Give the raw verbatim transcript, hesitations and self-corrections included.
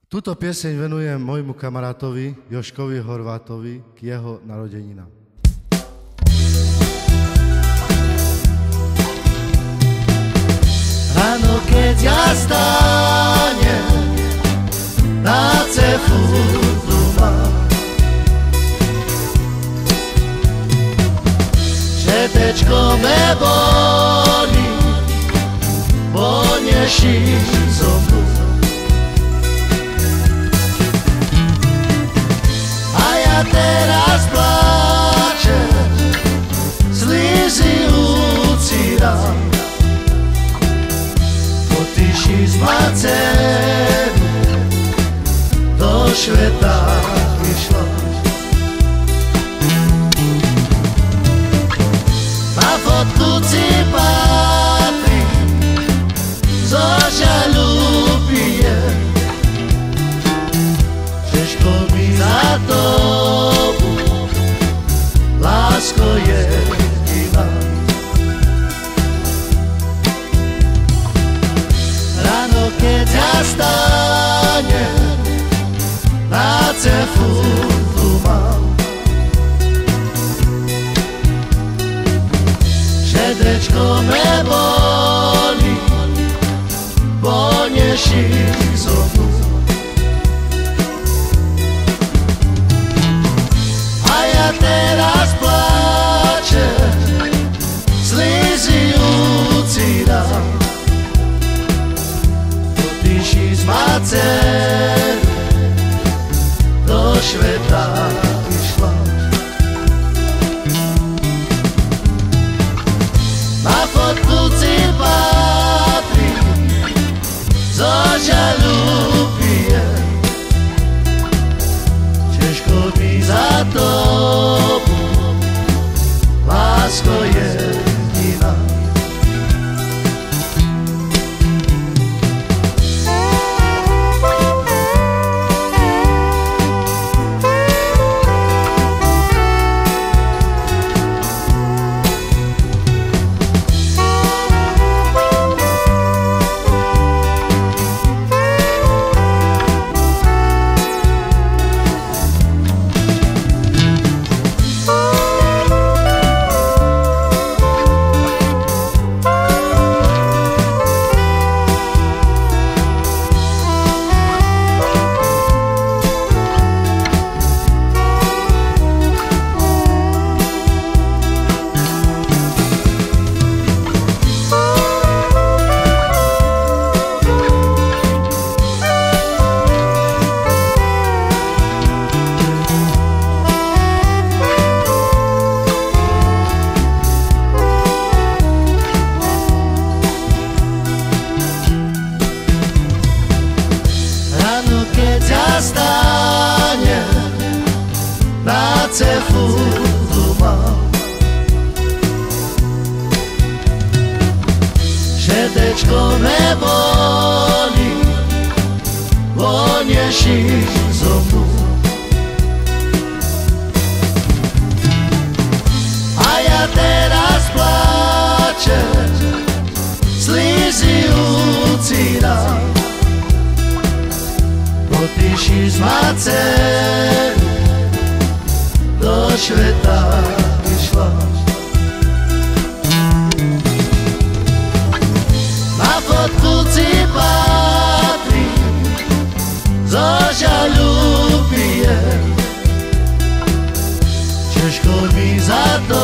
Tuto pieseň venujem môjmu kamarátovi Joškovi Horvátovi k jeho narodeninam. Rano ked ja stanem, na ce furt dumam. Žedečko me boli, bo nje ši so mnou. A ja teraz plačem, slizi uciram. Bo ti šizma cenu do šveta išla. Na fotku ci patrim, zo žalupije. Žežko mi za tobu, lasko jedina. Rano ked ja stanem, na ce furt dumam. Žedečko me boli, bo nje ši so mnou. A ja teraz plačem, slizi uciram. Bo ti šizma cenu do šveta išla. Na fotku ci patrim, zo žalupije. Žežko mi za tobu, lasko jedina. Rano ked ja stanem, na ce furt dumam. Žedečko me boli, bo nje ši so mnou. A ja teraz plačem, slizi uciram. Bo ti šizma cenu do šveta išla. Na fotku ci patrim, zo žalupije. Žežko mi za to